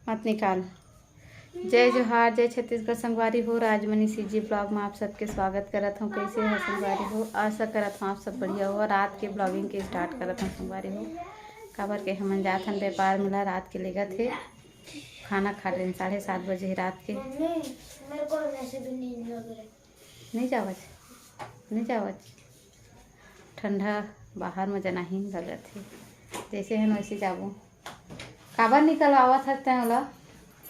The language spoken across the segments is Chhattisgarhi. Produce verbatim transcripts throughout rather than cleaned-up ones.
मत निकाल। जय जोहार, जय छत्तीसगढ़ संगवारी हो। राजमनी सीजी ब्लॉग में आप सबके स्वागत करत हूँ। कैसे हो संगवारी हो? आशा करत हूँ आप सब बढ़िया हो। रात के ब्लॉगिंग के स्टार्ट करत हूँ संगवारी हो, काबर के हमन जात हन व्यापार मेला। रात के लेगत हे, खाना खा लेन साढ़े सात बजे हे रात के। मम्मी, मेरे को वैसे भी नींद लग रही। नहीं जावत, नहीं जावत। ठंडा बाहर में जना ही लगत हे। जैसे हन वैसे जाबो। काबर निकलवावत हस तैं ओला?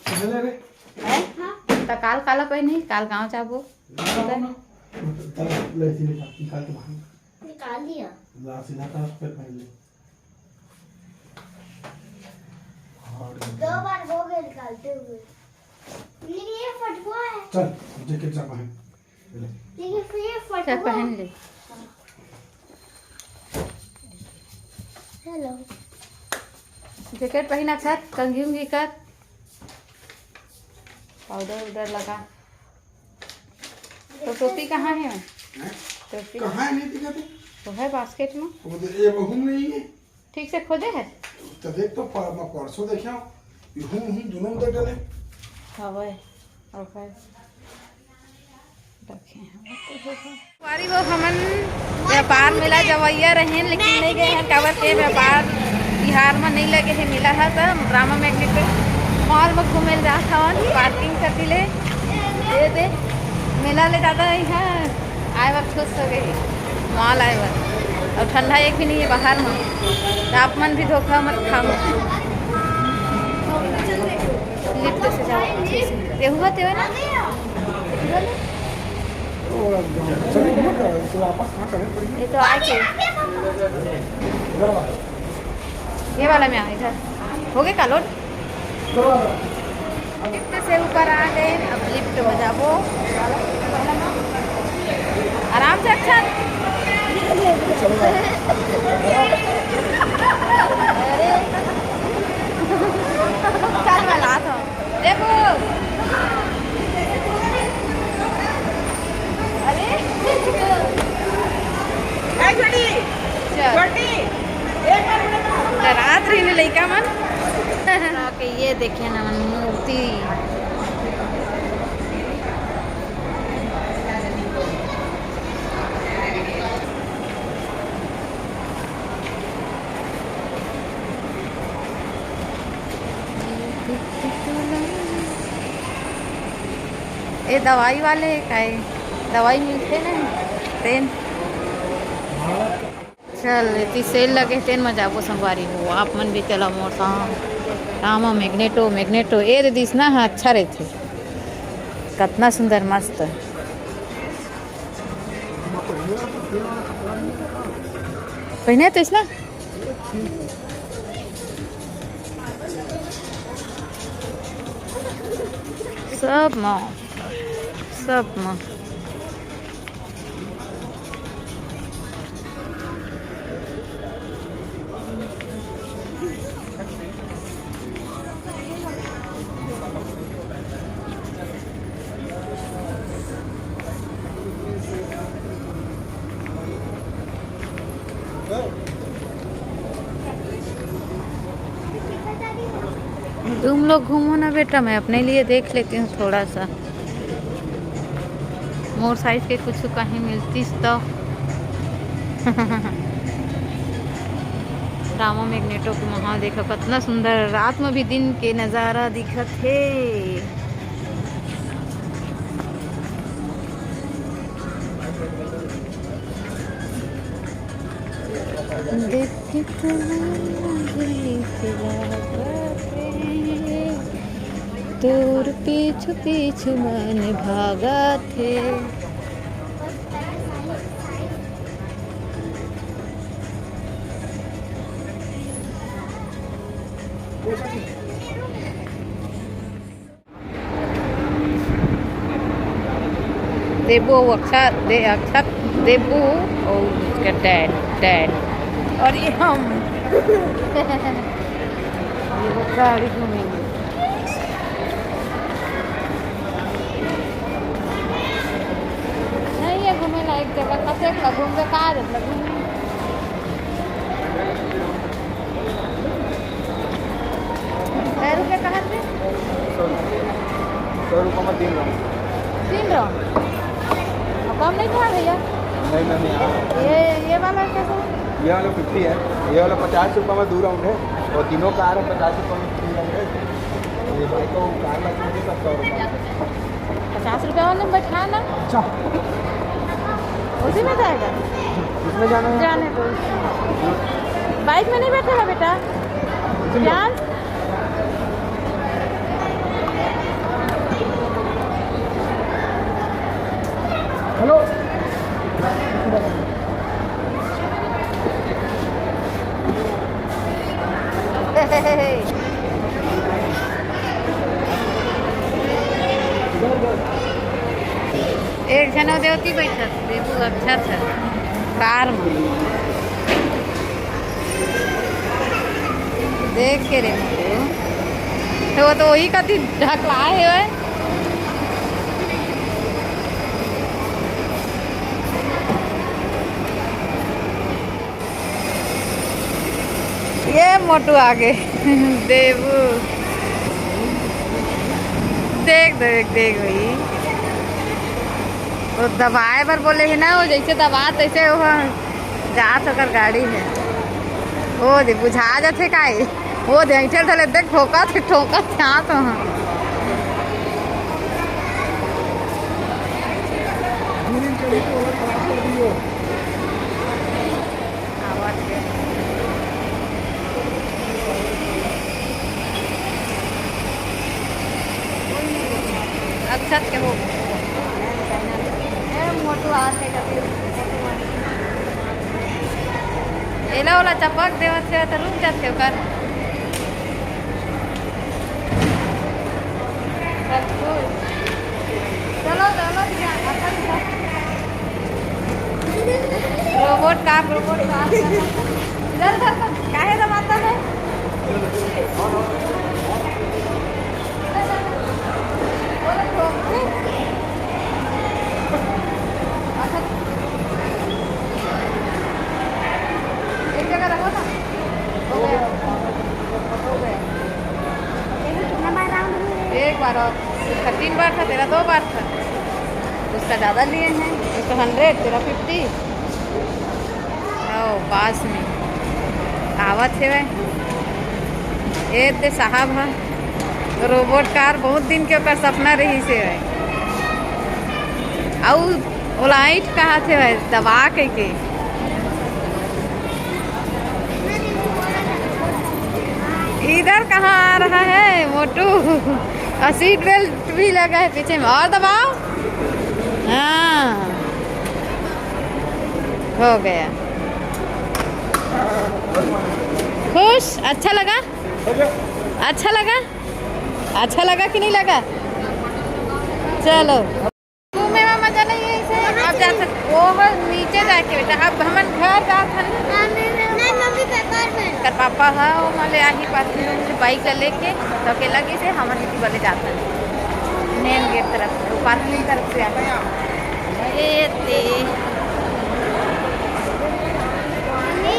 चले रे। हैं? त काल काला पहिनही, काल गांव जाबो। पता नहीं। निकाल दिया। दो बार हो गए निकालते हुए। लेकिन ये फट गया है। चल, जैकेट जा पहन। ले। लेकिन फिर ये फट चल, गया। पहन ले। हेलो। जैकेट पहना, कर, कंघी उंघी कर, पाउडर उडर लगा। तो टोपी कहाँ है? हैं? टोपी कहाँ है, नहीं दिखा दे। तो है बास्केट में। वो तो ये बहू में नहीं है। ठीक से खोजे है? तो देख तो पर-, मैं परसों देखा हूँ, ये हूँ, हूँ दोनों उधर डले। हवे, ओके। रखे हैं। संगवारी हो, हमन व्यापार मेला जवैया रहेन, लेकिन नहीं गए हैं, काबर के व्यापार बिहार में नहीं लगे है मेला है, तो रामा मैग्नेट मॉल में घूमे ल जात हवन, पार्किंग कर दिले। ये दे, मेला ले जाता है यहाँ। आए बर खुश हो गए, मॉल आए बर। और ठंडा एक भी नहीं है बाहर में, तो आप मन भी धोखा मत खाओ। लिफ्ट से जाओ, अच्छे से। ये हुआ तेरे ना? ये तो आके ये वाला में आ, इधर हो गए का लोड? लिफ्ट से ऊपर आ गए, अब लिफ्ट में जाबो। आराम से, अच्छा। अरे। चल, मैं लात हूँ। देखो। अरे। ए, छोटी। चल। छोटी। डरात रहिन लइका मन। के ये देखे ना मन मूर्ति। ये दवाई वाले का है, दवाई मिलते ना, तेन। चल, एती सेल लगे, तेन म जाबो संगवारी हो। आप मन भी चला मोर संग। Rama magneto, magneto. ए दे दिस ना, हाँ, अच्छा रहिथे। कतना सुंदर, मस्त। पहिने तो इसना। सब म, सब म। तुम लोग घूमो ना बेटा, मैं अपने लिए देख लेती हूँ थोड़ा सा। मोर साइज के कुछ कहीं मिलतीस तो। रामा मैग्नेटो के माहौल देखो, कितना सुंदर, रात में भी दिन के नजारा दिखत हे। देख के तो मन गीत गावत हे, तोर पीछू पीछू मन भागत हे। देबू, अक्षत दे, अक्षत देबू और उसके डैड, डैड। और ये हम। ये लोग गाड़ी घूमेंगे। नहीं, ये घूमे लायक जगह, कते घूम के का देख घूमे। कै रुपये कहत हे? रुपये में तीन राउंड। तीन राउंड? और कम नहीं था भैया? नहीं, नहीं, नहीं, हाँ। ये, ये वाला कैसे? ये वाला फिफ्टी है, ये वाला पचास रुपये में दो राउंड है, और तीनों कार है, पचास रुपये में तीन राउंड है। ये भाई को कार लाइसेंस दे सकता हूँ। पचास रुपये वाले में बैठा ना। अच्छा। उसी में जाएगा। इसमें जाना है। जाने दो। बाइक में नहीं बैठेगा बेटा। इसमें। ध्यान। हेलो। एक झन देवती बैठत, देबू अच्छा था कार में। देख के रे, तो वो तो वही कति ढकला है ओए। ये मोटू आगे। देबू। देख, देख, देख भाई। वो दबाए बर बोले है ना, वो जैसे दबा तैसे वो जात ओकर गाड़ी है। वो दे, बुझा जाथे काई। वो दे, ऐंठल धले देख, ठोकत हे, ठोकत हे, हाँ तो हाँ। अच्छा के हो। ए, मोटू आथे कभी। एला ओला चपक देवत हे, त रुक जाथे ओकर। चलो, चलो, ध्यान, अपन रोबोट कार, रोबोट कार। इधर, इधर, इधर, काहे दबाता है? एक जगह रहो ना। हो गया। हो गया। एक बार और। उसका तीन बार था, तेरा दो बार था। उसका ज़्यादा लिए हैं, उसका हंड्रेड, तेरा फिफ्टी। आओ, पास में आवत हेवय। ए ते साहब ह, रोबोट कार बहुत दिन के ओकर सपना रहिस हेवय। अउ ओला ऐंठ कहत हेवय, दबा कहिके। इधर कहाँ आ रहा है मोटू? और सीट बेल्ट भी लगा है पीछे में, और दबाओ। हाँ, हो गया। खुश? अच्छा लगा? अच्छा लगा? अच्छा लगा कि नहीं लगा? चलो। घूमे में मजा नहीं है इसे। आप जा सक-, वो बस नीचे जाके बेटा, अब हमन घर जात हन। नहीं, मम्मी पेपर में। कर पापा ह, वो मले आही पास में से बाइक ला लेके, तो अकेला कैसे हमन इसी वाले जात हन। मेन गेट तरफ से, वो पार्किंग तरफ से आते हैं। ये ते। मम्मी।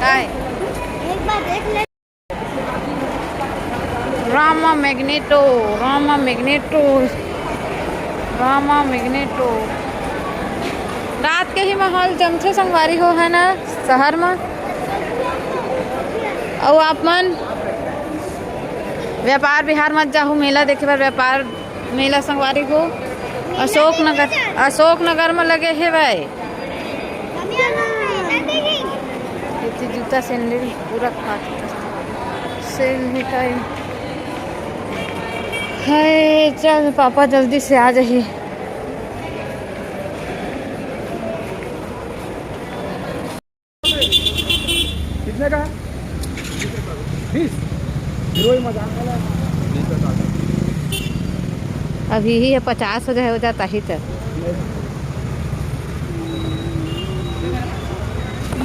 काय? एक बार देख ले। Rama magneto, Rama magneto, Rama magneto. रात के ही माहौल जमथे संगवारी हो, है ना, शहर में। अउ आप मन व्यापार बिहार मत जाहू, मेला देखे बर व्यापार मेला संगवारी हो। अशोक नगर, अशोक नगर में लगे हे भाई। एती जूता सैंडल पूरा खात सेल हे टाइम। हाय, चल पापा जल्दी से आ जाही। कितने का है? बीस। हीरो ही मजाक वाला है। अभी ही है, पचास हो जाए, हो जाता ही तो।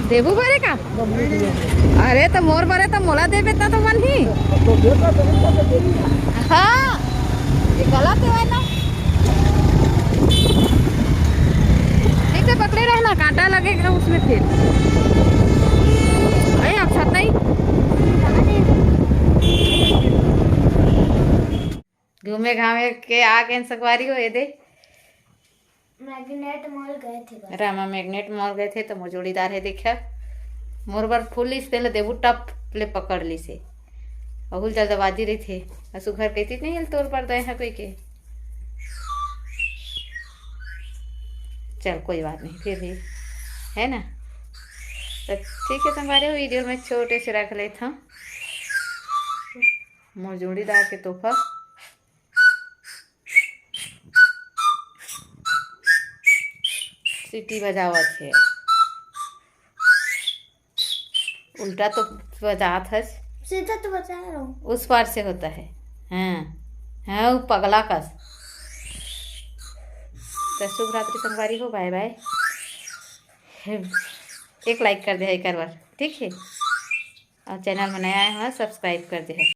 देबू बरे का? अरे तो मोर बरे तो मोला देबे ता तो मन ही। तो देता तो नहीं, तो देता। हाँ, ये गलत है ना। ऐसे पकड़े रहना, कांटा लगेगा उसमें फिर। अरे, अच्छा नहीं। तुम्हें घामे के आ गए संगवारी हो, ये दे। मैग्नेट मॉल गए थे बस। रामा मैग्नेट मॉल गए थे तो मोर जोड़ीदार है, देखा मोर बर फूल लिस, तेला देबू टप ले पकड़ लिस हे। अहुल जल्दबाजी रही थे, असु घर कहती नहीं, "तोर बर दे है कोई के।" चल कोई बात नहीं, फिर भी है ना। तो ठीक है संगवारी हो, वीडियो में छोटे से रख लेता हूँ मोर जोड़ीदार के तोहफा। सीटी बजावत है, उल्टा तो बजात है, सीधा तो बजा रहा हूँ। उस पार से होता है। हाँ हाँ, वो पगला कस। तो शुभ रात्रि संगवारी हो, बाय बाय। एक लाइक कर दे है एक बार, ठीक है, और चैनल में नया आए हो सब्सक्राइब कर दे है।